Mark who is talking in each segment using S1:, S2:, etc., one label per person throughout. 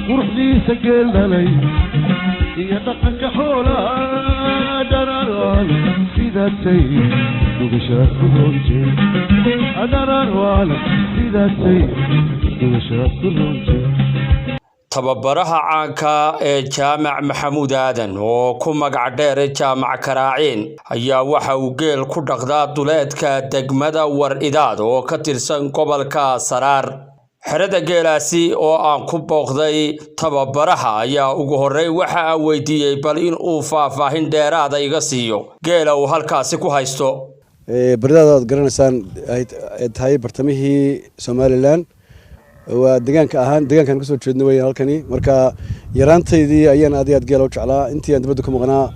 S1: Quruxdiisa geeldhalay iyo dhaqanka xoolaha dharaarwaal sidaasay dhugashaad ku roontay, dharaarwaal sidaasay dhugashaad ku roontay.
S2: Tababaraha caanka ee Jaamac Maxamuud Aadan oo ku magac dheere Jaamac Karaaciin ayaa waxa uu geel ku dhaqdaa duleedka degmada War Idaad oo ka tirsan gobolka Saraar. Xerada geelaasi oo aan ku booqday tababaraha ayaa ugu horreyn waxa aan weydiiyey bal in uu faahfaahin dheeraada iga siiyo geela uu halkaasi ku haysto.
S3: Bardaada aad garanaysaan ay tahay bartamihii Somaliland, waa deegaanka ahaan deegaankan kasoo jeedno weeyaan halkani. Marka yaraantaydii ayaan aad iyo aad geela u jeclaa. Intii aan dibadda ku maqnaa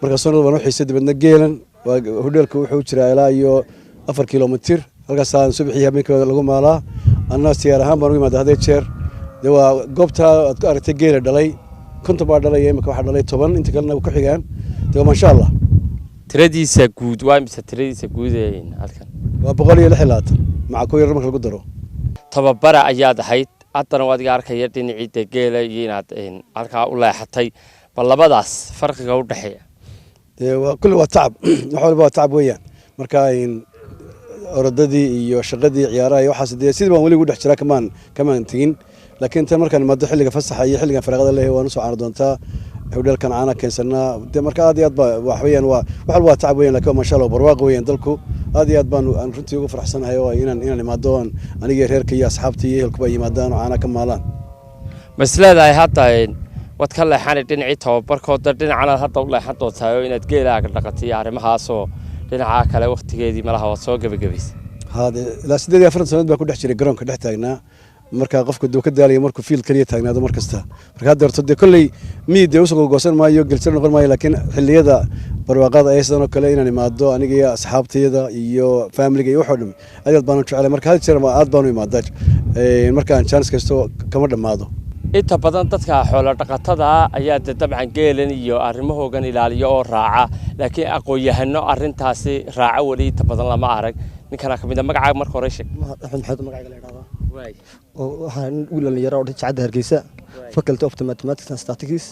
S3: marka soo noqdo baan u xiisay. Dibadna geelan waa hodheelka wuxuu jiraa ilaa iyo 4 kilomitir, halkaasaan subaxii habeenkii lagu maalaa. Anna siyaar ahaan baan u imaada hadee jeer. Dee waa goobta aad ku aragtay geela dhalay, 50 baa dhalaya, imika waxaa dhalay 10, inta kalena ku xigaan. Dee waa maasha Allah.
S2: Tiradiisa guud waa mise, tiradiisa guud ee halkan?
S3: Waa 126 maca kuwa yar marka lagu daro.
S2: Tababara ayaad ahayd, haddana waad iga arkaya dhinacii dee geela iyo inaad halkaa u leexatay. Bal labadaas farqiga u dhexeeya?
S3: Dee waa kulli waa tacab, wax walba waa tacab weeyaan. Marka orodadii iyo shaqadii ciyaaraha iyo waxaas dee sidii baan weli ugu dhex jiraa, kamaan tegin. Laakiin tan markaan imaado xilliga fasaxa iyo xilligan firaaqada leeyahay waan usoo caano doontaa hodheelkan, caana keensanaa. Dee marka aad iyo aad ba wax weeyaan, waa wax walba waa tacab weeyaan, laakiin maasha Allah barwaaqo weeyaan dalku. Aad iyo aad baan aan runtii ugu faraxsanahay oo inaan imaado oon aniga reerka iyo asxaabta iyo ehelkuba ay yimaadaan oo caana ka maalaan.
S2: Ma is leedahay hadda waad ka leexanay dhinacii tababarkooda, dhinacanaad hadda u leexan doontaa oo inaad geelaaga dhaqatay iyo arrimahaasoo dhinacaa kale waktigeedii malaha waad soo gebagabaysay?
S3: Hade ilaa 48 sanadood baa ku dhex jiray garoonka dhex taagnaa. Marka qofku duu ka daalaya markuu field kaliya taagnaado mar kasta. Marka hadda horta dee kolley miyid dee usoo goosan maayo, gelsar noqon maayo, laakiin xilliyada barwaaqada ee sidan oo kale inaan imaado aniga iyo asxaabtayda iyo familiga iyo waxoo dham aad aad baan u jecelay. Marka had jeer aad baan u imaadaa markaan chance kasto, kama dhammaado.
S2: Inta badan dadka xoolo dhaqatada ayaa de dabcan geelan iyo arrimahoogan ilaaliyo oo raaca, laakiin aqoon-yahano arrintaasi raaca weli inta badan lama arag. Ninkana kamid a, magacaaga marka hore sheeg.
S4: Axmed Maxamed magacayga la yidhahdaa, oo waxaan wiil dhalinyaro oo jaamacadda Hargeysa, Faculty of Mathematics and Statistics.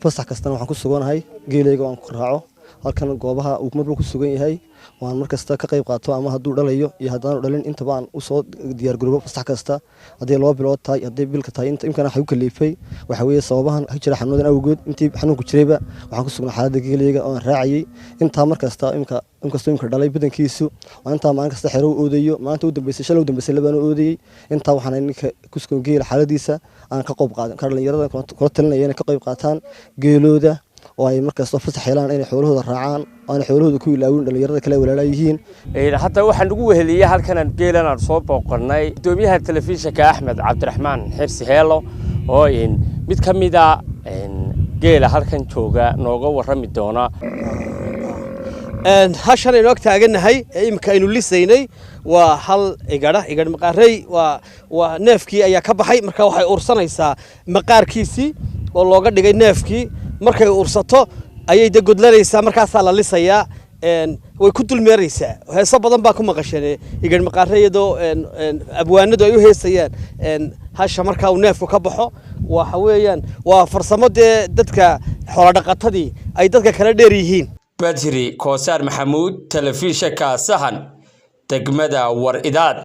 S4: Fasax kastana waxaan ku suganahay geelayga oo aan ku raaco halkan goobaha uu marba ku sugan yahay, waan mar kasta ka qayb qaato ama hadduu dhalayo iyo haddaanu dhalin intaba aan usoo diyaargaroobo fasax kasta, hadday 2 bilood tahay, hadday bilka tahay. Inta imkana waxay u kaliifay waxa weeye sababahan ka jira xanuunadan awgood. Intii xanuunku jirayba waxaan ku sugnaa xaaladda geelayga oo aan raacayay intaa mar kasta. Imka inkastoo imka dhalay badankiisu waa intaa maalin kasta xero u oodayo. Maalinta u dambeysay, shalay u dambeysay, labaan u oodayay. Intaa waxaan ninka ku sugan geela xaaladiisa aan ka qayb qaadan ka. Dhalinyarada kula talinaya inay ka qayb qaataan geelooda oo ay markastoo fasax helaan inay xoolahooda raacaan oo aanay xoolahooda ku ilaawin dhalinyarada kale walaalaa yihiin.
S2: Hadda waxaan ugu weheliyey halkan aan geelan aan soo booqanay gudoomiyaha telefishinka Axmed Cabdiraxmaan Xirsi Heelo oo mid ka mida geela halkan jooga nooga warrami doona.
S5: Hashan aynu ag taagannahay ee imika aynu lisaynay waa hal igadha, igadh maqaarey. Waa neefkii ayaa ka baxay. Marka waxay ursanaysaa maqaarkiisii oo looga dhigay neefkii. Markay ursato ayay de godlanaysaa, markaasaa la lisayaa, way ku dulmeeraysaa. Heeso badan baa ku maqasheen igadh maqaare iyadoo abwaanadu ay u heesayaan hasha markaa uu neefku ka baxo. Waxa weeyaan waa farsamo dee dadka xoolodhaqatadii ay dadka kala dheer yihiin.
S2: Badri Koosaar Maxamuud, telefishinka Sahan, degmada War Idaad.